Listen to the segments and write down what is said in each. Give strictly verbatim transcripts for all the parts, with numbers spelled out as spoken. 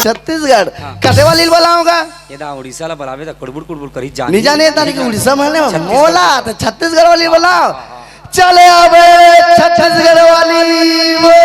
छत्तीसगढ़। हाँ। कते वाली ल बलाओं गा? ये दा उड़ीसा ला बलावे त कुड़बुड़ कुड़बुड़ करी जाने। नहीं जाने, ये दा नहीं कि उड़ीसा में है ना, छत्तीसगढ़। मोला त छत्तीसगढ़ वाली ल बलाओ। चले आवे छत्तीसगढ़ वाली वो।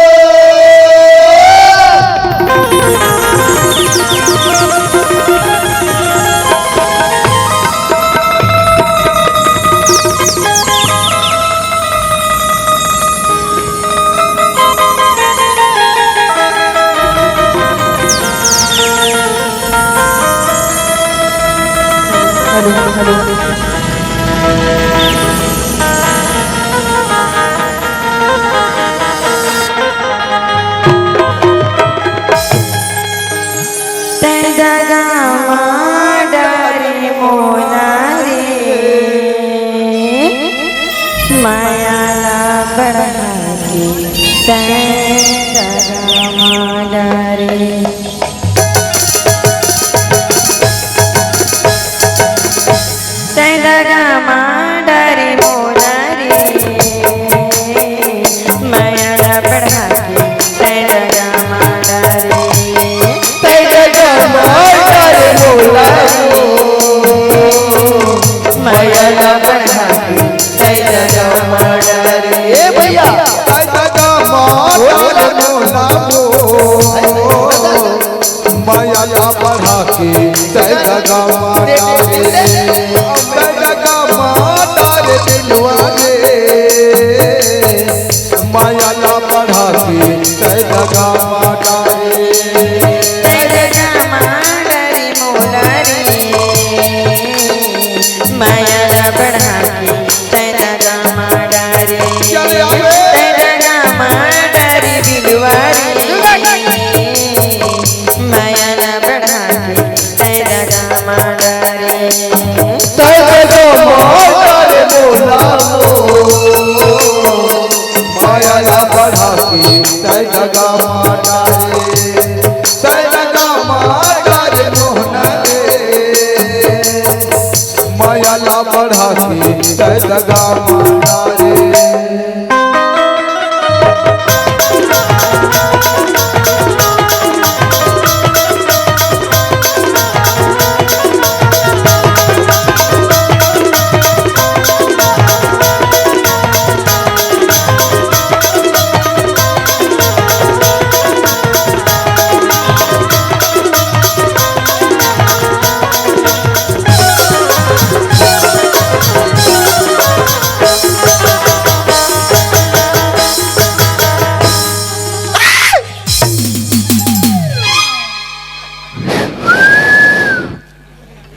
तैं दगा मा डारे मोला रे, मया ला बढ़ा के तैं दगा मा डारे। तैं दगा मा डारे मोला रे, मया ला बढ़ा के तैं दगा मा डारे। तैं दगा मा डारे मोला रे, मया ला बढ़ा के तैं दगा मा डारे। ए भैया, तैं दगा मा डारे मोला रे। मया ला बढ़ा के तैं दगा मा डारे, तैं दगा मा डारे दिलवा रे। मया ला बढ़ा के तैं दगा मा डारे। तैं दगा मा डारे मोला रे, मया ला बढ़ा के तैं दगा मा डारे। चले आवे। तैं दगा मा डारे बिलवा रे, मया ला बढ़ा के तैं दगा मा डारे। तैं दगा मा डारे मोला रे, मया ला बढ़ा के तैं दगा मा डारे। तैं दगा मा डारे मोहना रे, मया ला बढ़ा के तैं दगा मा डारे।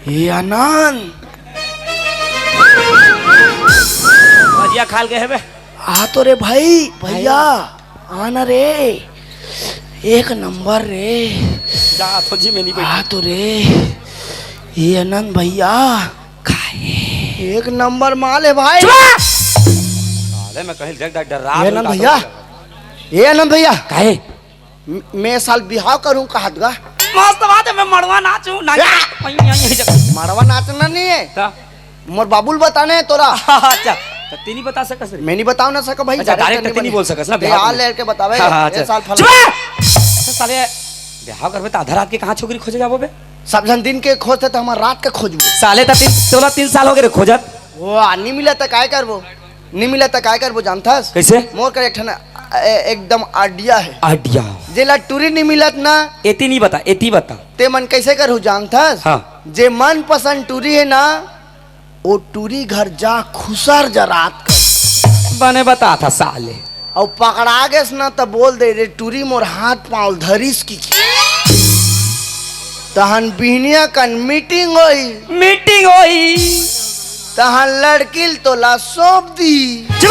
ए आनंद। भजिया खाल के हे बे। आ तो रे भाई, भैया, आ ना रे। एक नंबर रे। जा, तो जी में नहीं बैठ। आ तो रे। ए आनंद भैया। काहे? एक नंबर माल हे भाई। चुप! साले मैं कहीं देख, देख, डर रहा ए हूँ, आनंद भैया। ए आनंद भैया। काहे? म-, मैं साल बिहाव करूं कहत गा। मस्त बात है, मैं मड़वा नाचूं, नाच। या! मड़वा नाचना नहीं है। ता? मोर बाबू ल बताना है तोला। अच्छा, तो तें नहीं बता सकस रे? मैं नहीं बताव ना सका भाई, अच्छा, direct तो तें नहीं बोल सकस ना, ए, बिहाव आ में। लेके बतावे, हाँ, हाँ, ए अच्छा। साल फल- चुप! अच्छा, साले, बिहाव करबे तो आधा रात के कहाँ छोकरी खोजे जाबो बे? सब झन दिन के खोजथे तो हमर रात के खोजबो। साले, तो तीन, तोला तीन साल हो गए रे खोजत। वो आ, नहीं मिला तो काय करबो? नी मिलत त काय करबो जानथस? कैसे? मोर कर एक ठन, ए, एकदम idea हे। Idea? जेला टूरी नी मिलत ना। एती नी बता, एती बता। ते मन कैसे करहू जानथस? हाँ। जे मनपसंद टूरी हे ना, ओ टूरी घर जा खुसर जा रात कर। बने बता था साले। अउ पकड़ा गेस ना त बोल दे रे टूरी मोर हाथ पाँव धरिस कि। तहन बिहनिया कन meeting होई। Meeting होई। तहां लड़की ल तोला सौंप दी। चुप!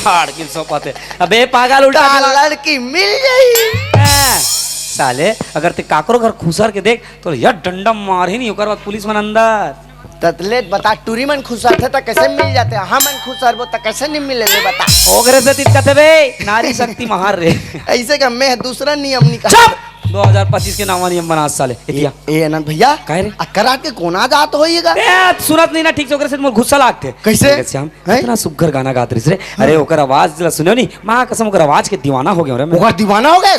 लड़की ल सौंपत हे। अबे पागल उल्टा तहां बोला। लड़की मिल जाई। हाँ। साले, अगर ते काकरो घर खुसर के देख, तो यार डंडा मारही नहीं, ओकर बाद पुलिस मन अंदर। ततले बता, टूरी मन खुसरथे त कैसे मिल जाथे? हमन खुसरबो त कैसे नहीं मिले ले बता? ओकरे से तितकथे बे, नारी शक्ति महार रे। ऐसे का मैं दूसरा नियम निकाल। चुप! दो हजार पच्चीस के नवा नियम बना साले। ए, एतिया। ए, अनंत भैया, काहे रे? अक्कर रात के कोना जात होइएगा? ए, सुनत नहीं ना ठीक से, ओकरे से मोर गुस्सा लागथे। कैसे? अरे श्याम, हैं? इतना सुग्घर गाना गात रहिस रे। हाँ। अरे, ओकर आवाज ला सुनो नी, माँ कसम, ओकर आवाज के दीवाना हो गया रे मैं। ओकर दीवाना हो गए?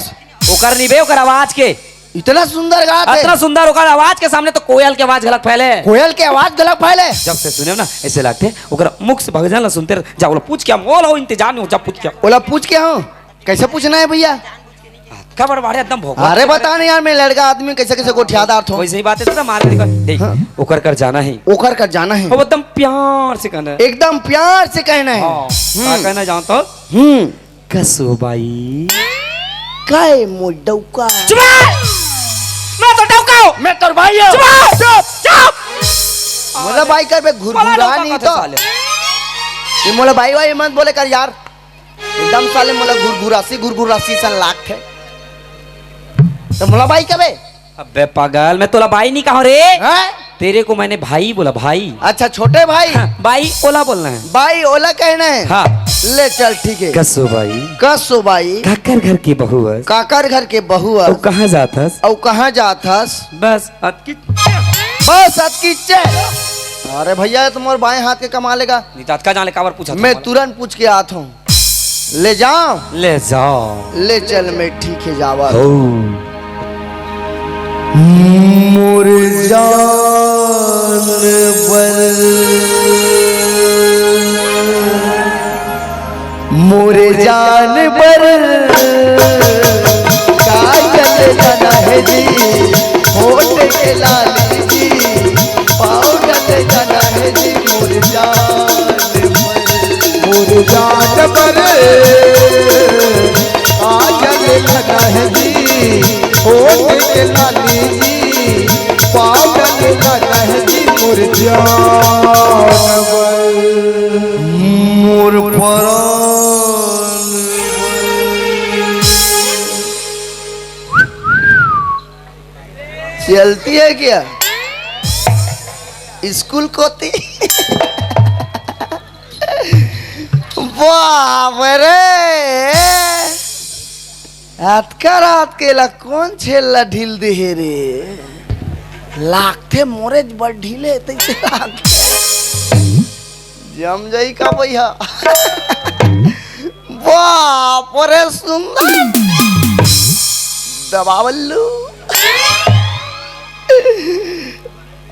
ओकर नहीं बे, ओकर आवाज के। इतना सुंदर गात हे। इतना सुंदर, ओकर आवाज के सामने तो कोयल के आवाज घलक फैले। कोयल के आवाज घलक फैले। जब से सुने ना, ऐसे लगथे, ओकर मुख से भजन ला सुनते रह जा। ओला पूछ के हम, ओला हो इंतजार नहीं हो, जब पूछ के हम। ओला पूछ के हम। कैसे पूछना है भैया? का बड़बड़े एकदम भोकवा। अरे बता नहीं यार, मैं लड़का आदमी कैसे कैसे गोठियादार थो। वैसे ही बात है, तो मार के देखो। देख, हाँ। ओकर कर जाना है। ओकर कर जाना है। अब एकदम प्यार से कहना है। एकदम प्यार से कहना है। हाँ, हम्म। का कहना जानता हो? हम्म। कसो बाई। काय मोर डौका? चुप रह! मैं तो डौका हूँ। मैं तोर भाई हूँ। चुप रह! चुप! चुप! मोला बाई कर बे, घुरघुरा नहीं तो। ये मोला बाई वाई मत बोले कर यार। एकदम साले मोला घुरघुरासी, घुरघुरासी सन लागथे। तो मोला बाई कबे? अबे पागल, मैं तोला बाई नहीं कहा रे। हैं? तेरे को मैंने भाई बोला, भाई। अच्छा, छोटे भाई। हाँ, बाई ओला बोलना है। बाई ओला कहना है। हाँ। ले चल, ठीक है। कसो बाई। कसो बाई। काकर घर की बहू हस? काकर घर के बहू हस? अउ कहाँ जात हस? अउ कहाँ जात हस? बस अतकी। बस अतकी चे। अरे भैया, ये तो मोर बाएं हाथ के कमाल हे गा। नहीं तो अतका जाने काबर पूछा था मैं हमारा? तुरंत पूछ के आत हूँ। ले जाओ। ले जाओ। ले चल, मैं ठीक है जावा। हो। मोर जान बर, मोर जान बर, काजल जाना है जी, होठ के लाली जी, पाउडर जाना है जी, मोर जान बर। मोर जान बर काजल लगा है जी, होठ के लाली जी, पागल लगा है जी, मोर जान बर। मोर परान। चलती है क्या स्कूल कोती? बाप रे, अतका रात के ला कोन छेल्ला ढील दे हे रे? लागथे मोरेच बर ढीले तइसे लागथे। जम जाई का भैया? बाप रे सुंदर दबावल्लू।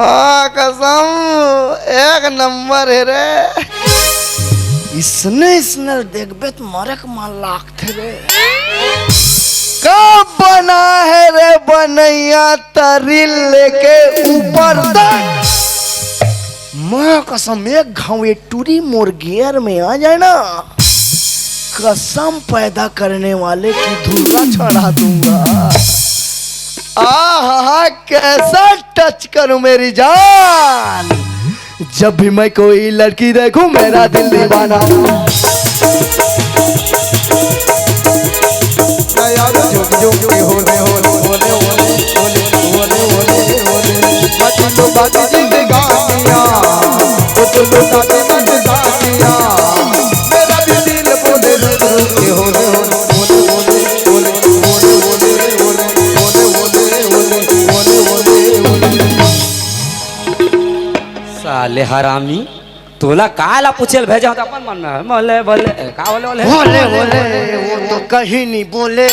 हाँ कसम, एक नंबर हे रे। इसने, इसने देखबे त मरे के मन लागथे रे। कब बना है रे बनैया तरी लेके ऊपर तक? माँ कसम, एक घाव ये टूरी मोर गियर में आ जाए ना, कसम पैदा करने वाले की धुर्रा चढ़ा दूंगा। आहा, कैसा टच करूं मेरी जान, जब भी मैं कोई लड़की देखूं मेरा दिल दीवाना। साले हरामी, तोला काला पूछे ल भेजे हों त अपन मन में बोले, बोले, ए, का बोले, बोले? बोले, बोले, वो तो कहीं नहीं बोले।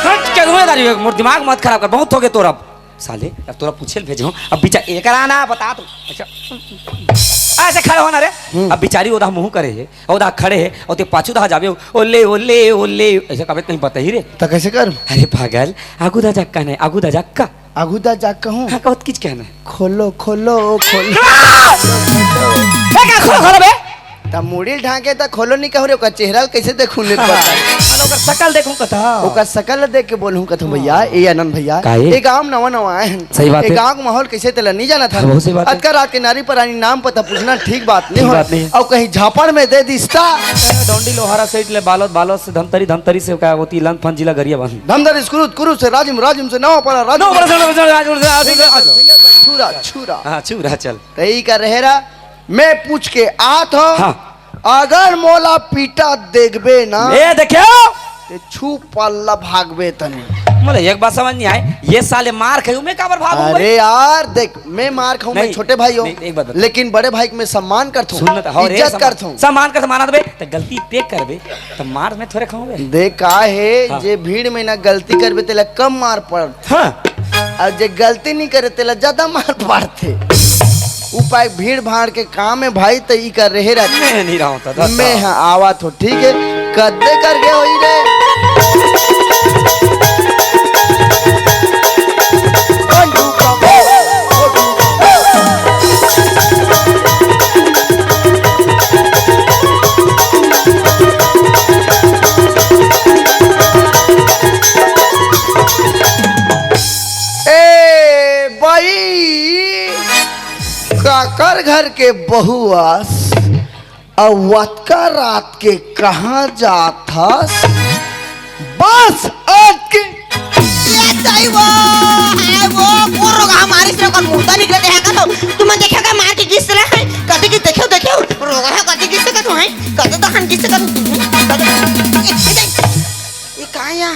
हट के रुए दारी, मोर दिमाग मत खराब कर, बहुत हो गए तोर अब। साले, अब तोला पूछे ल भेजे हों, अब बिचारी एकरा ना बता तू। अच्छा, ऐसे खड़े होना रे। हम्म। अब बिचारी ओदा मुंह करे हे, ओदा खड़े हे, अउ ते पाछू दा जाबे, ओले, ओले, ओले, ऐसे कबे कहीं बताही रे। त कैसे कर? अरे पागल, आगू दा जा कहना हे, आगू दा जा का? आगू दा जा कहूं? हाँ, कहत किच कहना हे। खोलो, खोलो, खोलो। ए, का खोलो, खोलो बे? त मुड़ी ल ढांके त खोलो नहीं कहूं रे, ओकर चेहरा ल कैसे देखूं ले पता। अरे ओकर शकल देखूं कथा। ओकर शकल ल देख के बोलूं कथों भैया, ए आनंद भैया, का ए? ए गांव नवा नवा आए हन। सही बात ए हे। गांव के माहौल कैसे तेला नहीं जानत हन। बहुत सही बात हे। अतका रात के नारी परानी नाम पता पूछना ठीक बात नहीं ठीक होय। बात नहीं। अउ कहीं झापड़ में दे दिस ता। डोंडी लोहारा सेठ ले बालोद, बालोद से धमतरी, धमतरी से का होती लंदफंद जिला गरियाबंद। धमतरी से कुरुद, कुरुद से राजिम, राजिम से नवापारा, राजिम नवापारा से नवापारा, राजिम से राजिम से सिंगर से छुरा, छुरा। हाँ, छुरा चल। तई का रहेरा। मैं पूछ के आत हों, हाँ। अगर मोला पीटा देखबे ना, ए, देखियो। ते छू पल्ला भागबे तनी। मोला एक बात समझ नहीं आए, ये साले मार खाई, मैं काबर भागूं बे? अरे यार, देख, मैं मार खाऊं, मैं नहीं, छोटे भाई हूँ, नहीं, एक बात बता। लेकिन बड़े भाई के मैं सम्मान करता हूँ, सुन ना, हाँ, रे, इज्जत सम्मान, करता हूँ। सम्मान कर, सम्मान दे, तो गलती ते करबे, तो मार मैं थोड़े खाऊं बे। देख, का है, हाँ। जे भीड़ में ना गलती करबे, तेला कम मार पड़थे। हाँ। अउ जे गलती नहीं करे, तेला ज्यादा मार पड़थे। उपाय भीड़ भाड़ के काम है भाई, त ई कर रहे रहते। मैं नहीं रहा हूँ, दादा। मैं हाँ, आवा थो, ठीक है। कद्दे कर गए होई रे। ए बाई, काकर घर के बहू आस, अउ अतका रात के कहाँ जात हस? बस आज के ये दाई वो, हाय वो, वो रोगहा मारिस रे, ओकर मुर्दा निकलत हे का तो? तुमन देखे का मार के गिस रे, हाय, कति गिस देखेव, देखेव, रोगहा कति गिस का तो, हाय, कति दहन गिस का तो, कति, ये, ये, ये का या?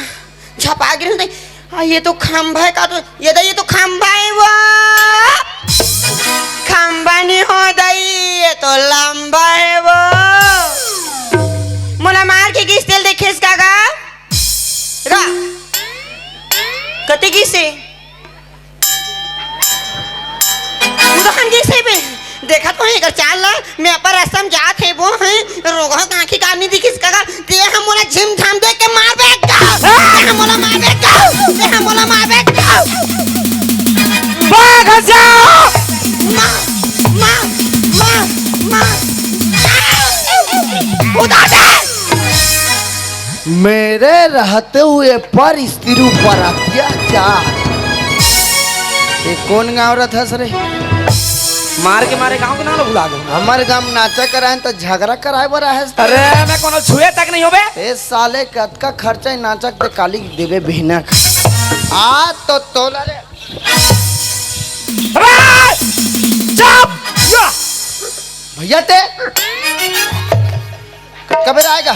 झपा गिरे दाई। आ, ये तो खंभा है का तो, ये दाई, ये तो खंभा है वो। खंभा नहीं हो दाई, ये तो लंबा है वो। मोला मार के गिस तेला देखेस का गा? गा। कति गिस हे? उदहन गिस हे बे। देखत हो एकर चाल ला, मैं अपन रास्ता में जात हे वो, हैं, रोगहा के आँखी काबर नहीं दिखिस कका, ते ह मोला झिम झाम देख के मारबे का, ते ह मोला मारबे का, ते ह मोला मारबे का। बाघ जा! मार, मार, मार, मार। उतार दे! मेरे रहते हुए पर स्त्री पर अत्याचार। ये कौन गांव रथस रे? मार के मारे गांव के नाम ला भुला गए। हमर गांव नाचा कराए त झगड़ा कराए बर आहे। अरे मैं कोनो छुए तक नहीं होबे। ए साले कतका खर्चा है नाचक ते काली देवे बिहनक। आ तो तोला रे। अबे! चुप! या! भैया ते कतका बेर आएगा?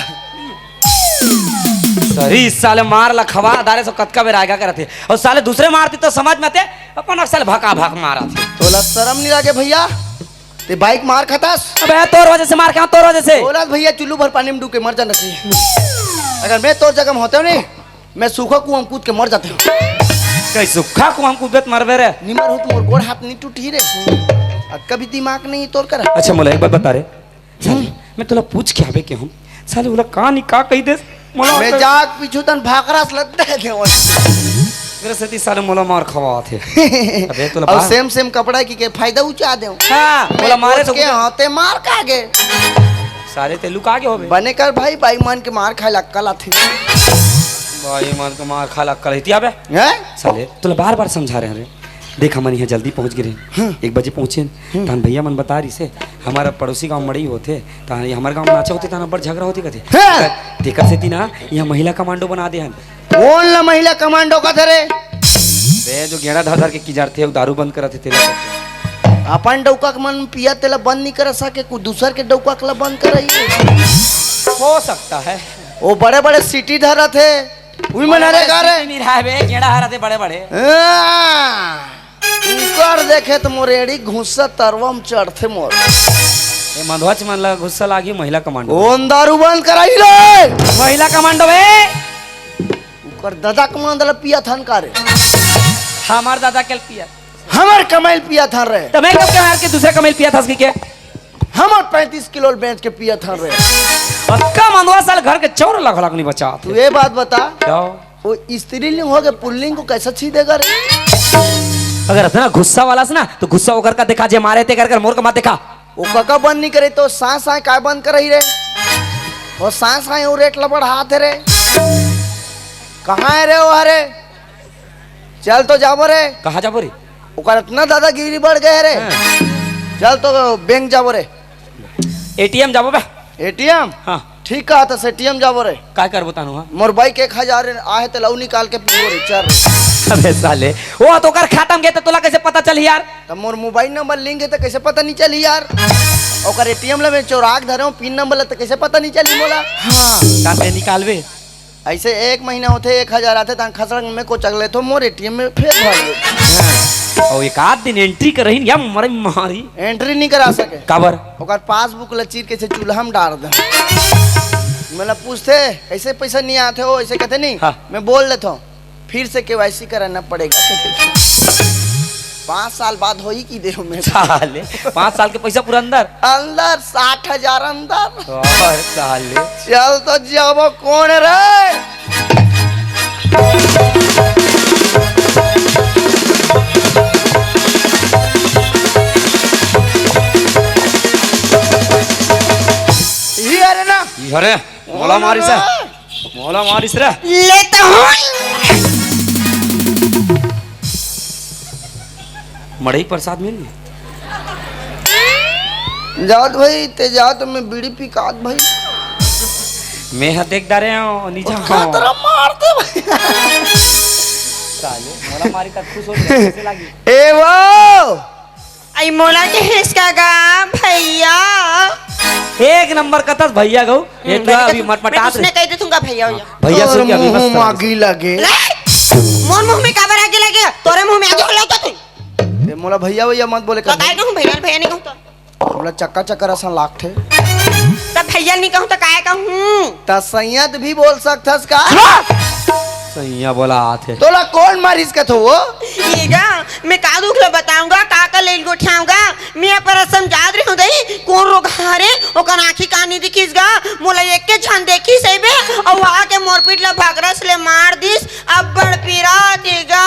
सही साले मार ला खवा डारे सो कतका बेर आएगा करत हे। अउ साले दूसरे मारती तो समझ में आते, अपन साले भका भक मारत हे। तोला शरम नहीं लागे भैया? ते बाइक मार खाथस? अबे तोर वजह से मार खांव, तोर वजह से। बोलत भैया चुल्लू भर पानी में डूब के मर जाना चाहिए। अगर मैं तोर जगह में होते हो नहीं, मैं सूखा कुआं में कूद के मर जाते हो। कई सूखा कुआं में कूदत मरबे रे? निमर हो तो मोर गोड़ हाथ नहीं टूटी रे। अब कभी दिमाग नहीं तोर करा। अच्छा मोला एक बात बता रे, साले, हम्म। मैं तोला पूछ के आबे के हूँ। साले, ओला का नहीं का कही दे? मोला मैं तो जाके पीछू तन भाखरा से लद्दा के वो। तेरे सेती साले मोला मार खवात हे। अबे, तोला अउ बाहर सेम सेम कपड़ा की के फायदा उचा दे। हाँ, मैं मोला मारे पूछ तो के कुछ हाथे मार का गे। साले, ते लुका के होबे। बने कर भाई, भाई मन के मार खाए ला अक्कल आथे। भाई मन के मार खाए ला अक्कल आथे, अबे। हैं? साले, तोला बार-बार समझा रहे हैं रे। देख, हमन यहाँ जल्दी पहुँच गे रहेन। हाँ। एक बजे पहुँचेन। हम्म। तहन भैया मन बता रहिसे, हमर पड़ोसी गाँव मड़ई होथे, तहन ये हमर गाँव में नाचा होथे, तहन अब्बड़ झगड़ा होथे कथे। हाँ। तेकर सेती ना, यहाँ महिला कमांडो बना दे हन। कौन ला महिला कमांडो कथे रे? बे, जो गेड़ा धर धर के किजरथे, अउ दारू बंद करत हे, तेला कथे। अपन डौका के मन पिया, तेला बंद नहीं कर सके, कुछ दूसर के डौका के ला बंद करई। हो सकता है। वो बड़े-बड़े सीटी धरत हे, उही मन हरे का रे? सीटी नहीं रहा है बे, गेड़ा हरत हे बड़े-बड़े। हाँ। उकर देखे त मोर एड़ी गुस्सा तरवा म चढ़थे मोर। ए, मंधवा चमन ला गुस्सा लागी महिला कमांडो। कोन दारू बंद कराई रे? महिला कमांडो बे। उकर ददा के मंद ला पिया थन का रे? हमर ददा के पिया। हमर कमाइल पिया थन रे। त मैं कब के मार के दूसरे कमाइल पिया थस के? हमर पैंतीस किलो ल बेच के पियत हन रे। अतका मंदवा साल घर के चौर लख लख नहीं बचा तू। ये बात बता, क्या? वो स्त्रीलिंग हो गए पुल्लिंग को कैसा छी देगा रे? अगर इतना गुस्सा वाला से ना, तो गुस्सा होकर का दिखा, जे मारे ते कर कर मोर का मत दिखा। वो कका बंद नहीं करे तो सांस आए काय बंद कर रही रे? वो सांस आए वो रेट लबड़ हाथ है रे। कहाँ है रे वो हरे? चल तो जाबो रे। कहाँ जाबो रे? ओकर इतना दादागिरी बढ़ गए रे। हाँ। चल तो बैंक जाबो रे। एटीएम जाबो बे। एटीएम? हाँ। ठीक कहा था, एटीएम जाबो रे। काय करबो तानू, हाँ? मोर बाइक एक हजार आहे, ते लऊ निकाल के पीबो रे, चल रे। अबे साले, वो तो ओकर खाता में गे, तो तोला कैसे पता चल यार? तो मोर मोबाइल नंबर लिंक है, तो कैसे पता नहीं चल यार? ओकर एटीएम ला मैं चोराक धरे हूँ, पिन नंबर ला, तो कैसे पता नहीं चली मोला? हाँ। का ते निकालबे? ऐसे एक महीना होथे, एक हजार आथे, तहां खसड़क में कोचक लेथो, मोर एटीएम में फेर भर दे। अउ एक आध दिन एंट्री करही न, या मरे मारी। एंट्री नहीं करा सके। काबर? ओकर पासबुक ला चीर के से चूल्हा में डार दे। मतलब पूछथे, "कैसे पैसा नहीं आथे हो?" ऐसे कहते नहीं। हाँ। मैं बोल देता हूँ, "फिर से केवाईसी कराना पड़ेगा।" पाँच साल बाद होई की देर में। साले, पाँच साल के पैसा पूरा अंदर? अंदर, साठ हजार अंदर। और साले। चल तो जाबो, कौन रे? ये रे ना। ये रे, मोला मारिस रे। मोला मारिस रे। ले तो हूँ। मड़ई प्रसाद मिल गया। जात भाई, ते जात में बीड़ी पी कात भाई। मैं हा देख डारे हूँ, नीचा हूँ। खतरा मारते भाई। साले, मोला मारी का खुश हो गया, कैसे लागी? ए वो! आई मोला के हिसका गा भैया। एक नंबर कथस भैया गऊ। ये हम्म, तो मैं अभी तो, मटमटात मैं कुछ रहे। नहीं कह देथूंगा भैया, भैया। भैया सुन के अभी मुंह मस्त में आगी लगे। ले! मोर मुंह में काबर आगी लगे? तोरे मुंह में आगी लगे तो तू। ए, मोला भैया, भैया मत बोले तो कर। काय कहूं भैया, भैया नहीं कहूं तो। मोला चक्का चक्कर असन लागथे। तब भैया नहीं कहूं तो काय कहूं? त सैयद भी बोल सकथस का? सैया बोला आथे। तोला कौन मारिस कथो वो? ये गा, मैं का दुख ला बताऊंगा, का का लेल गोठियाऊंगा? मैं अपन समझात रही हूँ दई, कौन रोग हरे, ओकर आँखी कानी दिखिस गा, मोला एक के झन देखिस हे बे, अउ आके मोर पीठ ला भगरस ले मार दिस, अब्बड़ पिरात हे गा।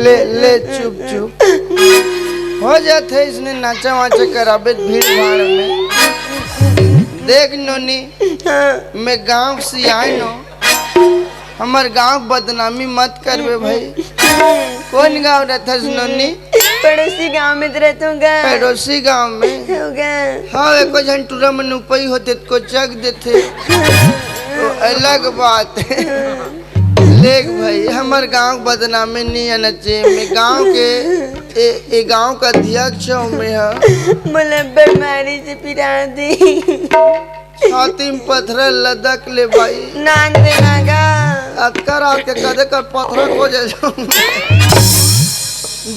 ले, ले, चुप, चुप। हो जाथे इसने नाचा वाचा कराबे भीड़ भाड़ में। देख नोनी, हाँ। मैं गांव से आए नो, हमर गांव के बदनामी मत करबे भाई। कौन गांव रहथस नोनी? पड़ोसी गांव में तो रहता हूँ गा। पड़ोसी गांव में? हो गा। हाँ, एको झन टूरा मन उपई होथे त कोचक देथे। तो अलग बात है। देख भाई, हमर गांव के बदनामी नहीं आना चाहिए। मैं गांव के, ए, ए गांव का अध्यक्ष हूँ मैं, हाँ। मोला बड़ मारी से पिरा दे। छाती में पथरा लदक ले भाई। नान दे ना गा। अतका रात के कदे कर पथरा खोजे जाऊं।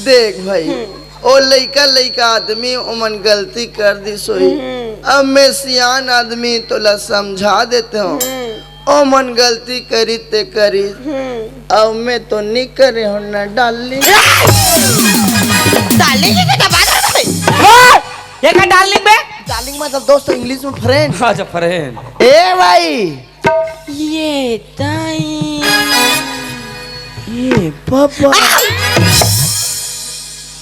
देख भाई, हम्म। ओ लइका लइका आदमी ओमन गलती कर दिस होही। हम्म। अब मैं सियान आदमी तोला समझा देते हूँ। हम्म। ओमन गलती करी ते करी। हम्म। अब मैं तो नहीं करे हूँ ना डार्लिंग। डार्लिंग ये क्या बात है भाई? ये का डार्लिंग बे? डार्लिंग मतलब दोस्त, इंग्लिश में फ्रेंड। अच्छा, फ्रेंड। ए भाई। ये दाई। ये बाबा।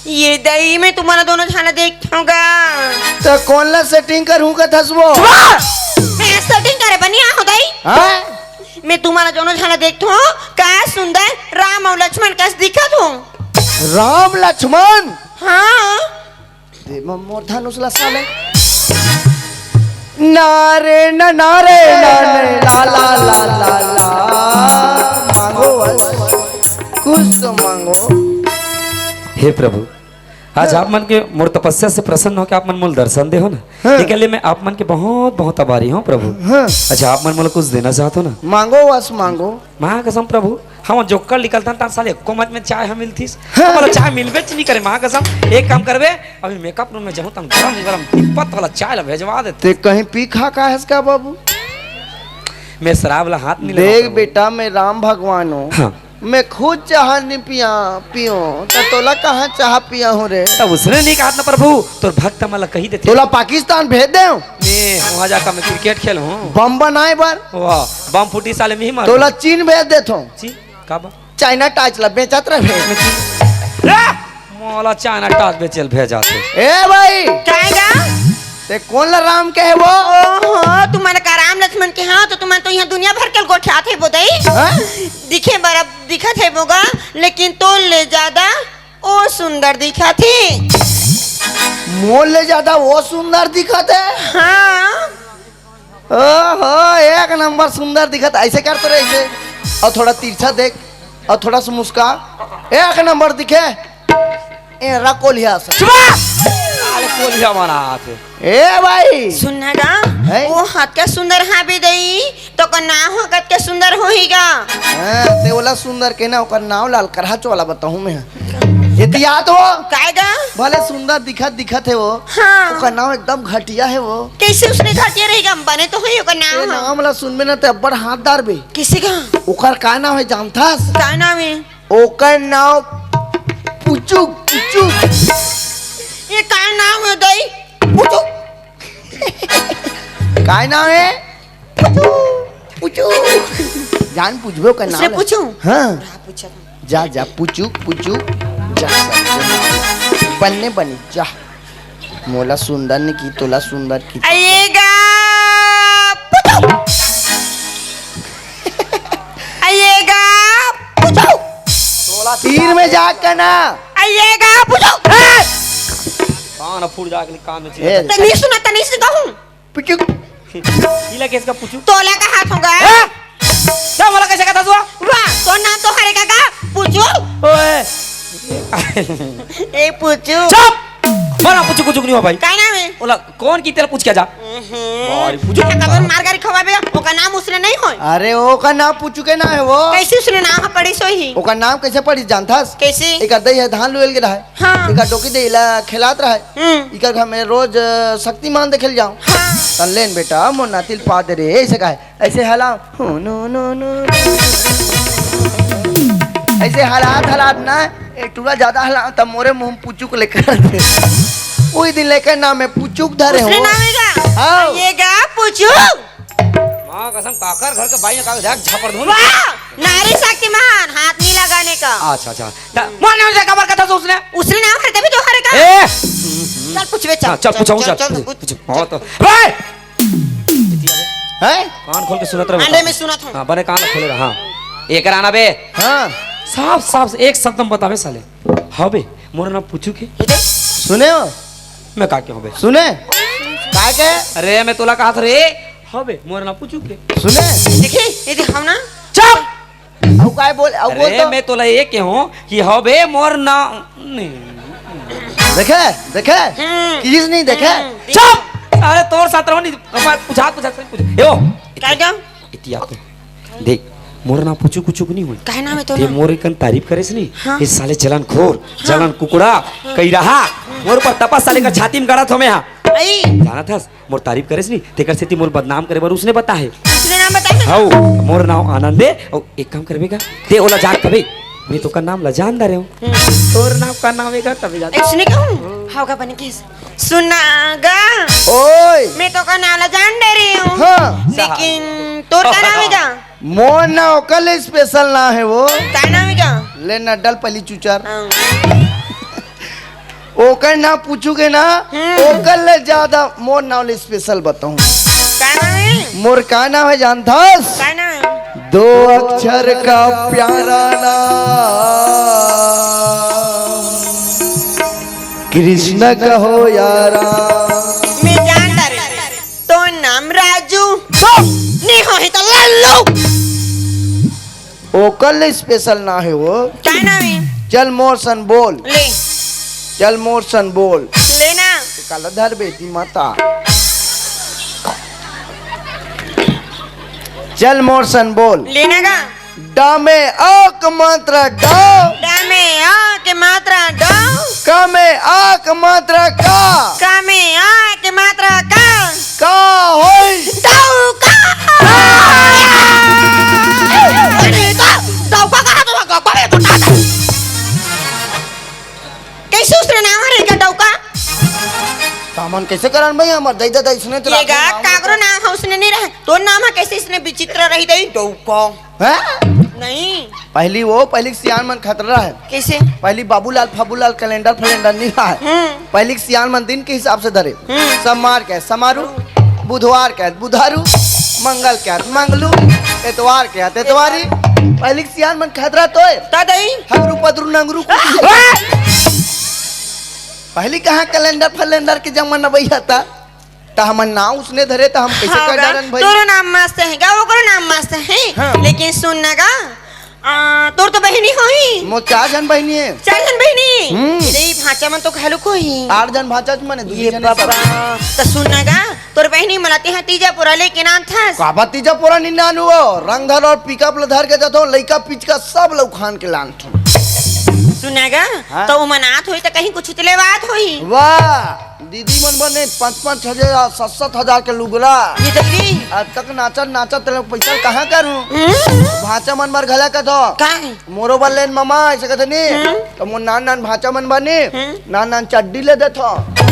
ये दाई, मैं तुम्हारा दोनों झन ला देखत हूँ गा। तो कौन ला सेटिंग करूँ का थस वो? मैं सेटिंग करे बनी आ हूँ दाई। हाँ? मैं तुम्हारा दोनों झन ला देखत हूँ, का सुंदर राम अउ लक्ष्मण कस दिखत हूँ। राम लक्ष्मण? हाँ। दे म-, मोर धनुष ला साले। ना रे ना, ना रे ना, ने ला ला ला ला ला। मांगो बस, कुछ तो मांगो। हे प्रभु, आज हाँ। आप मन के मोर तपस्या से प्रसन्न होके आप मन मोल दर्शन दे हो ना, हाँ। ये के लिए मैं आप मन के बहुत बहुत आभारी हूँ प्रभु। हाँ। अच्छा, आप मन मोला कुछ देना चाहत हो ना? मांगो बस, मांगो। माँ कसम प्रभु, हम जोक्कल निकलथन, तार साले एको मत में चाय हम मिलतीस। हाँ। हमला चाय मिलबेच नहीं करे, माँ कसम। एक काम करबे, अभी मेकअप रूम में जाहूँ, तम गरम गरम तिब्बत वाला चाय ला भेजवा देते। ते कहीं पी खा का हस का बाबू? मैं शराब ला हाथ नहीं लगाऊं देख प्रभु। बेटा, मैं राम भगवान हूँ। हाँ। मैं खुद चाह नहीं पिया, पियो, तो तोला कहाँ चाह पिया हूँ रे? तब उसने नहीं कहा ना प्रभु, तोर भक्त मन ला कही देते। तोला पाकिस्तान भेज दे। मैं वहाँ जाकर मैं क्रिकेट खेल हूँ। बम बनाए बर। वाह, बम फूटी साले में ही मार। तोला चीन भेज देथो। चीन? का बा? चाइना टाच ला बेचत रहे। ए! मोला चाइना टाच बेचेल भेजा थे। ए भाई! काय गा? ते कोन ला राम कहे वो? ओहो, तुमन का राम लक्ष्मण के हाँ, तो तुमन तो यहाँ दुनिया भर के गोठियात हे बोदई। हाँ? दिखे बर अब दिखत हे बोगा, लेकिन तोर ले ज्यादा ओ सुंदर दिखत हे। मोर ले ज्यादा ओ सुंदर दिखत हे? हाँ। ओहो, एक नंबर सुंदर दिखत, ऐसे कर तो रे, ऐसे। और थोड़ा तिरछा देख, और थोड़ा सा मुस्का। एक नंबर दिखे। ए, रखो लिया से। चुप! अरे कोन जमाना आथे। ए भाई। सुन ना गा, हैं? वो हतका सुंदर हाबे दई, तो ओकर नाव ह कतका सुंदर होही गा। हाँ, ते ओला सुंदर के ना, ओकर नाव लाल करहा चोला बताहूँ मैं। एती आ तो। काय गा? भले सुंदर दिखत, दिखत हे वो। हाँ। ओकर नाव एकदम घटिया हे वो। कैसे उसने घटिया रही गा? बने तो होही ओकर नाव ए, ह। नाम ला सुनबे ना ते अब्बड़ हाथ डारबे। किसे गा? ओकर का नाव हे जानथस? का नाव हे? ओकर नाव पुचुक, पुचुक। ये का नाव हे दई? पुचुक। काय नाव हे? पुचुक, पुचुक। जान पूछबे ओकर नाव उससे ले। पूछूं? हाँ। हाँ, पूछो। जा, जा, पुचुक, पुचुक। जा, जा, जा। बन्ने बनी, जा। मोला सुंदर ने की, तोला सुंदर की। आइएगा, पुचुक। आइएगा, पुचुक। तीर में जा के ना। आइएगा, पुचुक। कान फूट जाके कान में ए। चिल्ला। तनी सुना, तनी से कहूं। पुचुक। इला किसका पुचुक? तोला का हाथ होगा? ए? क्या मोला कैसे कहता तू? वाह, तो नाम तो हरे काका, पुचुक। ओए। ए, पुचुक। चुप! मोला पुचुक, पुचुक नहीं हो भाई। काय नाम हे? ओला कौन की तेरा पूछ के जा? हम्म। अरे, पुचुक। काका, मार गारी खवाबे, ओकर नाम उसने नहीं होय। अरे, ओकर नाम पुचुके ना हे वो। कैसे उसने नाम पड़ी सोही? ओकर नाम कैसे पड़ी जानथस? कैसे? एकर दई हे धान लुएल गे रहे। हाँ। एकर डोकी दे इला खेलात रहे। हम्म। इकर घर में रोज, अ, शक्तिमान देखे ल जाओ। हाँ। त लेन बेटा, मोर नाती ल पा दे रे, ऐसे कहे। ऐसे हलाओ। हो, नो, नो, नो। ऐसे हलात, हलात ना, एक टुरा ज्यादा हलाओ, तब मोरे मुंह में पुचुक लेकर दे। उही दिन लेकर नाम में पुचुक धरे उसने हो। नाम हे गा? हाँ। ये गा पुचुक। माँ कसम, काकर घर के बाई ने काकर झापड़ दूँ। वाह! नारी शक्तिमान, हाथ नहीं लगाने का। अच्छा, अच्छा। त-, मोर नाम से काबर कथा उसने? उसने नाम हरे तभी तो हरे का। ए! चल पूछबे, चल। हाँ, चल, चल, पूछो, चल, चल, चल, चल, पूछ। पूछ। हाँ, तो। रे! हैं? कान खोल के सुनत रहे अंडे बेटा। में सुनत हूँ। हाँ, बने कान खोले रहा। हाँ। एकर आना बे। हाँ। साफ, साफ से एक शब्द में बतावे साले। हाँ बे, मोर नाम पुचुक हे। सुने हो? मैं का के हूँ बे? सुने? का के? अरे, मैं तोला कहा था रे। हाँ बे, मोर नाम पुचुक हे। सुने? देखी, ये देख हम ना। चुप! अउ काय बोल, अउ बोल अरे, तो। मैं तोला ये कहूँ कि हाँ बे, मोर नाम नहीं। देखे, देखे? हम्म। किस नहीं देखे? हम्म। चुप! अरे, तोर साथ रहो नहीं, कपाल पूछा, पूछा, पूछा। यो। काय का? इतिया तो। देख, मोर नाम पुचुक उचुक नहीं होय। काय नाम हे तोर? ते मोर एकन तारीफ करेस नहीं? हाँ। ये साले जलन खोर, हाँ। जलन कुकड़ा, हाँ। कई रहा। मोर पर तपस साले का छाती में गड़त हो मैं हाँ। आई। जानत हस, मोर तारीफ करेस नहीं, तेकर सेती मोर बदनाम करे बर उसने बताहे। उसने नाम बताहे? हौ, मोर नाम आनंद हे, अउ एक काम करबे का? ते ओला जान कबे? मैं तो का नाम ला जान डारे हूँ। हम्म। तोर नाम का नाम हे का तबे जान। उसने कहूँ? हौ का बने किस? सुना गा। ओए। मैं तो का नाम ला जान डारे हूँ। हाँ। लेकिन तोर का नाम हे गा? मोर नाम ओकर ले special ना हे वो। का नाम हे गा? ले ना डल पली चुचर। हाँ। ओकर नाम पूछू के ना, हम्म। ओकर ले ज्यादा मोर नाम ले special बताऊं। का नाम हे? मोर का नाम हे जानथस? का नाम हे? दो अक्षर का प्यारा नाम, कृष्ण कहो यारा। मैं जान डारे। तोर नाम राजू। चुप! नहीं होही तो लल्लू। ओकर ले special ना हे वो। का नाम हे? चल मोर सन बोल। ले। चल मोर सन बोल। ले ना। काला धर बेटी माता। चल मोर सन बोल। ले ना गा। ड में अ के मात्रा ड। ड में अ के मात्रा ड। क में अ के मात्रा क। क में अ के मात्रा क। का होई? डौका। अरे, डौका कहा तो, डौका में तो ना। कैसे उसने नाम हरे का डौका? त हमन कैसे करन भैया, हमर दाई ददा इसने तो ये राखे गा, नाम काकरो होता। नाम ह उसने नहीं रहे। तोर नाम ह कैसे इसने विचित्र रही दई डौका? हैं? नहीं। पहली वो, पहली के सियान मन खतरा है। कैसे? पहली बाबूलाल, फाबूलाल, कैलेंडर, फैलेंडर नहीं रहा है। हम्म। पहली के सियान मन दिन के हिसाब से धरे। हम्म। सोमवार के समारू, बुधवार के बुधारू, मंगल के मंगलू, एतवार के एतवारी। पहली के सियान मन खतरा तो है। ता दई। हगरू पदरू नंगरू। पहली कहाँ कैलेंडर फैलेंडर के जमाना भैया था? त हमन नाम उसने धरे त हम कैसे हाँ कर गा, डारन भाई? तोरो नाम मस्त है गा, ओकरो नाम मस्त है। हाँ। लेकिन सुन ना गा, आ, तोर तो बहिनी होही। मोर चार झन बहिनी हे। चार झन बहिनी? हम्म। ए दई, भांचा मन तो घलो होही। आठ झन भांचा मन हे, दू ये झन बाबा। सब। त सुन ना गा, तोर बहिनी मन ला तेहा तीजा पोरा लेके ना आनथस। काबर तीजा पोरा नी लानहूं वो? रंग धर अउ पिकअप ल धर के जाथंव, लइका पिचका सब ल उखान के लानथंव। सुन ना गा, हाँ? त ओमन आत होही त कहीं कुछ त लेवात होही। वाह, दीदी मन बर ने पाँच पाँच हजार, सात सात हजार के लुगरा। ये दीदी। आज तक नाचत नाचत तेला पैसा कहाँ करूं? हम्म। भांचा मन बर घला कथंव। का हे? मोरो बर लेन ममा, अइसे कथे नी। हम्म। त मोर नान नान भांचा मन बर नी, हम्म। नान नान चड्डी ले देथंव।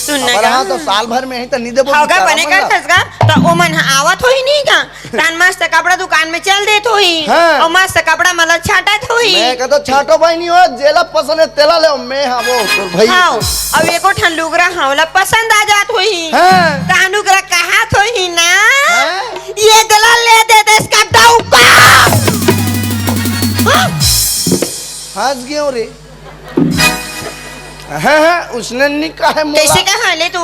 सुन ना अबर गा। हाँ, त साल भर में ही त नी देबो हव गा, बिचारा बने मन ला। करथस गा, त ओमन ह आवत होही नी गा। तान मस्त कपड़ा दुकान में चल देत होही। हाँ। अउ मस्त कपड़ा मन ला छांटत होही। मैं कथंव छांटो बहिनी हो, जेला पसंद हे तेला लेव, मैं हंव वो तोर भई। हव, अउ एको ठन लुगरा हंव ला पसंद आ जात होही। हाँ। तान लुगरा कहत होही ना, हाँ। ये दला ले दे देस का डौका। हाँ? हंस गेंव रे। हाँ, हाँ, उसने नी कहे मोला। कइसे कहा ले तू?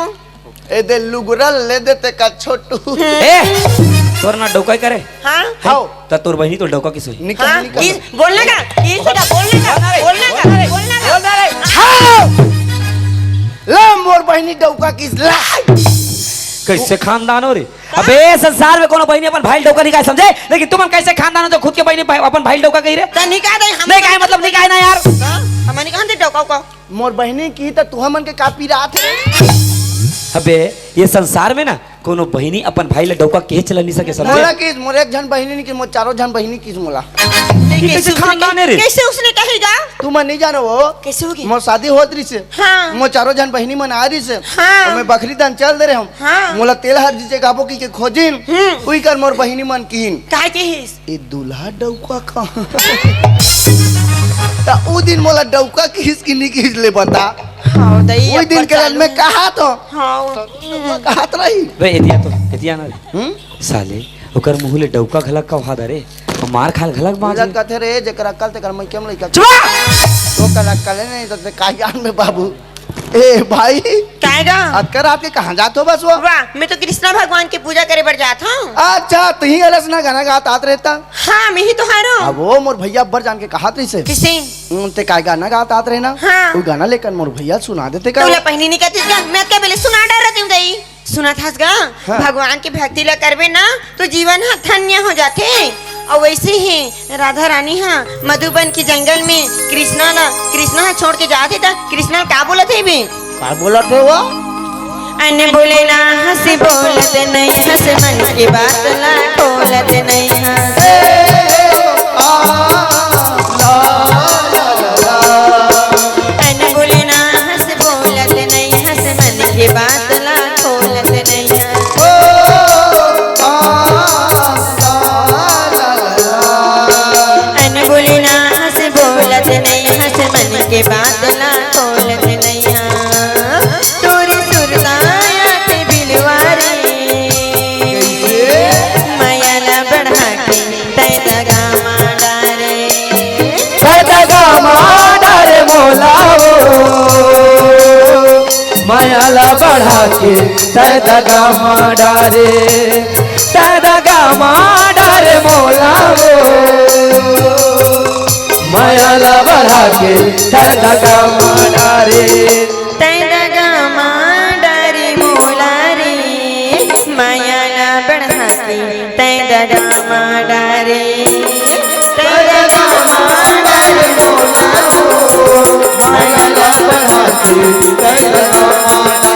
ए दे लुगरा ले देते का छोटू। ए, तोर ना डौका ही करे। हाँ? हव। त तोर बहिनी तो डौका किस होही? निकल, हाँ? निकल। किस, बोलना का? किस का? बोलना का? बोलना का? बोलना का? हाँ! ला मोर बहिनी डौका किस ला। कइसे खानदान हो रे? अबे संसार में कोनो बहिनी अपन भाई ल डौका नी कहे समझे, लेकिन तुमन कइसे खानदान हो जो खुद के बहिनी भाई, अपन भाई ल डौका कही रे? त नी कहे दे, हम नी कहे मतलब नी कहे ना यार। हाँ? हमन नी कहे दे डौका उका। मोर बहिनी किस त तुंहर मन के का पिरात हे? अबे, ये संसार में ना कोनो बहिनी अपन भाई ल डौका कहे चला नी सके, समझे? मोला किस, मोर एक झन बहिनी नी किस, मोर चारों झन बहिनी किस मोला। कइसे खानदान हे रे? कइसे उसने कहेगा? तुमन नी जानो वो। कइसे होगे? मोर शादी होत रहिसे। हाँ। मोर चारों झन बहिनी मन आ रहिसे। हाँ। अउ मैं बखरी दान चल दे रहेंव। हाँ। मोला तेल हर दीजे गाबो कहिके खोजिन। हम्म। उही कर मोर बहिनी मन किहिन। काय किहिस? ए दूल्हा डौका कहाँ? त उ दिन मोला डौका किहिस कि नी किहिस ले बता। हाँ, दई, उही दिन के बाद में कहा तो। हाँ। कहा तो रही। बे, एतिया तो, एतिया ना रे। हम्म? साले, ओकर मुंह ले डौका घलक कहा दा रे। मार खाल घलक बांच। कथे रे, जेकर अक्कल तेकर मइके में लइका। चुप! ओकर अक्कल हे नहीं, त ते का जान में बाबू। ए भाई। काय गा? अतका रात के कहाँ जात हो बस वो? वाह, मैं तो कृष्णा भगवान के पूजा करे बर जात हूँ। अच्छा, तुही अलस ना गाना गात आत रहता। हाँ, मैं ही तो हारो। अब वो मोर भैया अब्बर जान के कहात रहिसे। किसे? हम्म, ते काय गाना गात आत रहे ना? हाँ। वो गाना लेकर मोर भैया सुना देते का? तोला पहली नहीं कहती क्या? मैं क्या पहले सुना डर रहती हूँ दई। सुनत हस गा? हाँ। भगवान के भक्ति ला करबे ना, तो जीवन ह धन्य हो जाथे। अउ वैसे ही राधा रानी ह मधुबन के जंगल में कृष्णा ला, कृष्णा ह छोड़ के जाथे त कृष्णा ला का बोलत हे बे? का बोलत हे वो? अन बोले ना हंस बोलत नहीं हंस मन की बात ला खोलत नहीं हंस। अन बोले ना हंस बोलत नहीं हंस मन की बात ला खोलत नहीं हंस। अन बोले ना हंस बोलत नहीं हंस मन के बात ला खोलत नहीं हंस। तोरी सुरताया के बिलवारी मया ला बढ़ा के तै दगा मा डारे। तै दगा मा डारे मोला वो, मया ला बढ़ा के तै दगा मा डारे। तै दगा मा डारे मोला वो, मया ला बढ़ा के तै दगा मा डारे। तै दगा मा डारे मोला रे, मया ला बढ़ा के तै दगा मा डारे। तै दगा मा डारे मोला वो, मया ला बढ़ा के तै दगा मा डारे।